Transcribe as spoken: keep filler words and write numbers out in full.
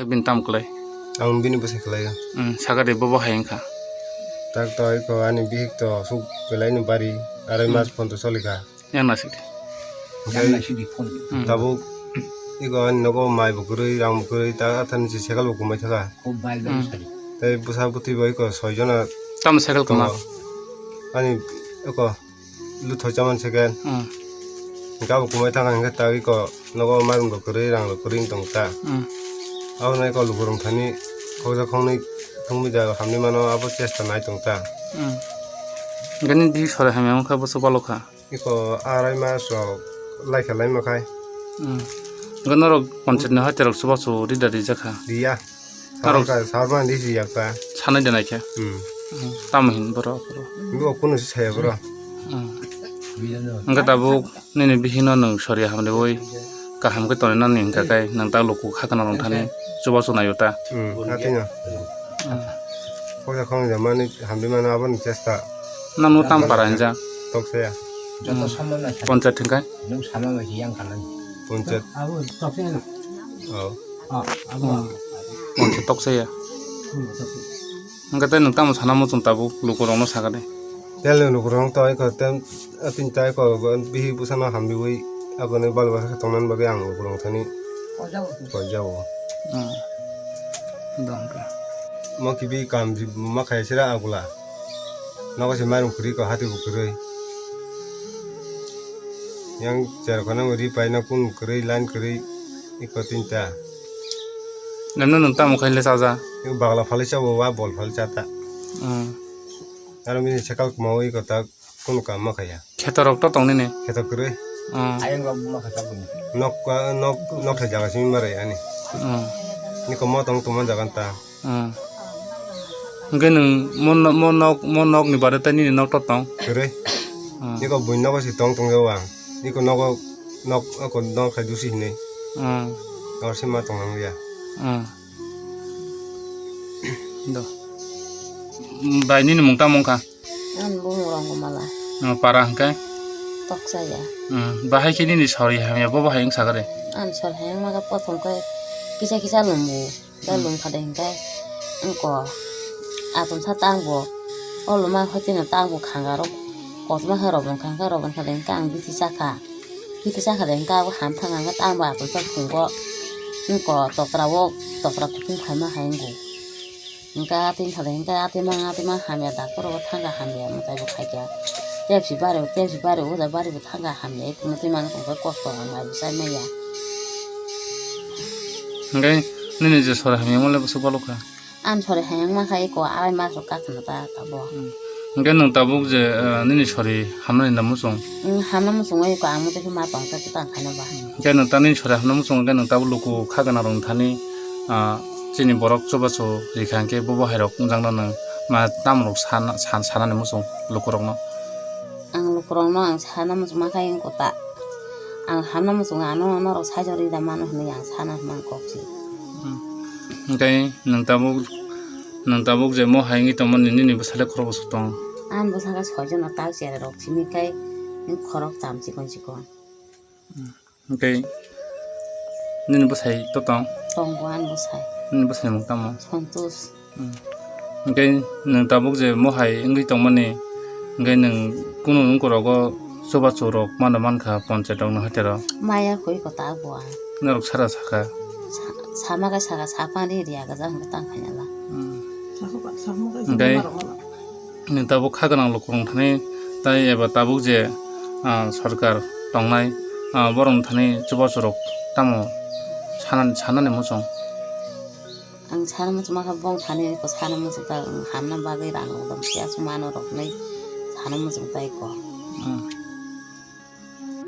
Bini tam kwlai? Ang bini bwsai kwlaio. Hmm, sakha de, bobo hai wngkha. Tak to iko ani bihik to suk kwlaini bari, arai mas phone to solikha. Yang nasidi. Yang nasidi phone. Hmm. Tabuk iko ani nogo mai bo kwrwi, rang bo kwrwi, ta athani si cycle bo kumai thaka. Tei bwsa bwtwi bo iko soi jona. Tamo cycle kuma? Ani iko luthoi chaman second. Hmm. Gabo kumai thang hingke ta iko nogo mairum rok kwrwi, rang rok kwrwi wng tong ta. Hmm. Abo no iko lukurok thani khoksa khoknwi thwngwi da hamni mano abo chesta nai tong ta. Hmm. Gani di sore hamya wngkha bwswk balo kha. Iko arai mas rok laikha laima khai. Hmm. Gano rok panchayat ni hati rok chubachu rida rijakha. Riya. Norok sar, sar mani risi yak ta. Sanai de naikhe. Hmm. Hmm. Tamo hin borok, borok. Bo kunu si saya borok. Hmm. Hingke tabuk nini bihikno nwng sori hamriwi kaham khe tonwi nani hingka khe nwng ta luku kha kana rong thani chubachu naio ta. Hmm. Atino. Hmm. Khoksa khoknwi da mani hamri mano aboni chesta. Nang no tam para hinja. Tok saya. Hmm. Panchayat hingkai. Panchayat. Oh. Hmm. Monse tok saya. Hwnkhe tei nwng tamo sana muchung tabuk lukurokno sakha de? Tel ni lukurok wng tong kha, tem, atin tai kok, bihik bwsano hamriwi, aboni bal bwsa khe tongnani bagwi ang lukurok thani poijao. Hmm. Dong khe. Mo kibi kam ji ma khai sira agula. Nogo se mairum kwrwi ko hati bo kwrwi. Yang cherkhorno ri paina kun kwrwi, line kwrwi, iko tinta. Nang no nwng tamo khaile chaja? Iko bagla phali chabo, wa bol phali chata. Hmm. Aro bini sekal kwmawi iko ta kunu kam ma khaya. Kheto rok to tong nini? Kheto kwrwi. Hmm. Nok, nok, nok hai jaga simi marai ani. Hmm. Niko mo tong tongma jaga ta. Hmm. Hwnkhe nwng mo no-, mo nok, mo nokni bare tei nini nok to tong? Kwrwi. Hmm. Niko buini nogo se tong tong jago ang. Niko nogo nok, ako nok hai dusi hinwi. Hmm. Nor se ma tong nang ya. Hmm. Do. Bai nini mung tamo wngkha? Ani bumung Rongomala. Oh, para hwnkhe? Toksa ya. Hmm. Bahai khe nini sori hamya, bo bahai wngsa khe de? Ani sori hamya wngma khe, prothom khe kisa kisa lumu. Tei lum kha de hinkhe wngko atomsa tangbo o luma hotino tangbo khanga rok kotorma khe robon kha hinkhe robon kha de hinkhe ang bithi chakha. Bithi chakha de hinkhe abo ham thang hinkhe tangbo atomsa phungo wngko totra o totra kutung phaima hai wngo. Hinkhe atwi kha de hinkhe atwi mang atwi mang hamya doctor bo thangkha hamya mwtai bo khaikha. Tepsi bari tepsi bari o jaga bari bo thangkha hamya eko mwtai mano tongkha kosto hamya bo chai manya. Hinkhe nini je sori hamya wngmale bwswk balo kha? Ani sori hamya wngma kha eko arai mas rok kakhwlai ta tabuk. Hmm. Hinkhe nwng tabuk je, eh, nini sori hamnani na muchung? Hmm, hamna muchung eko ang mwtai khe ma tong ta tang khaina ba. Hinkhe nwng ta nini sori hamna muchung hinkhe nwng tabuk luku kha gana rok thani, ah, chini borok chubachu rikha hinkhe bobo hai rok wngjakno nwng ma tamo rok sana, san-, sanani muchung lukurokno? Ang lukurokno ang sana muchung ma kha eko ta. Ang hamna muchungo ano norok saichari da mano hinwi ang sana hwnwi ang kok si. Hmm. Hinkhe nwng tabuk, nwng tabuk je mo hai wngwi tongmani nini bwsale khorok bwswk tong? Ani bwsakhe soijon tak chererok simi khe khorok cham chikon chikon. Hmm. Hinkhe nini bwsai to tong? Tongo ani bwsai. Nini bwsai mung tamo? Santosh. Hmm. Hinkhe nwng tabuk je mo hai wngwi tongmani, hinkhe nwng kunu wngkorogo chubachu rok mano mankha panchayat rokno hotero? Maya khui ko ta bo ang. Norok sara sakha? Sa-, sama khe sakha, sapani ria gajak hwnkhe tang khaina la. Hmm. Hinkhe nwng tabuk kha gwnang lukurok thani tai eba tabuk je, ah, sorkar tongnai, ah, borok thani chubachu rok tamo sana, sanani muchung? Ang sana muchung ma kha bong thani ko sana muchung ta, ang hamna bagwi rang rok dam siya sumano rok nai sana muchung tai ko. Hmm.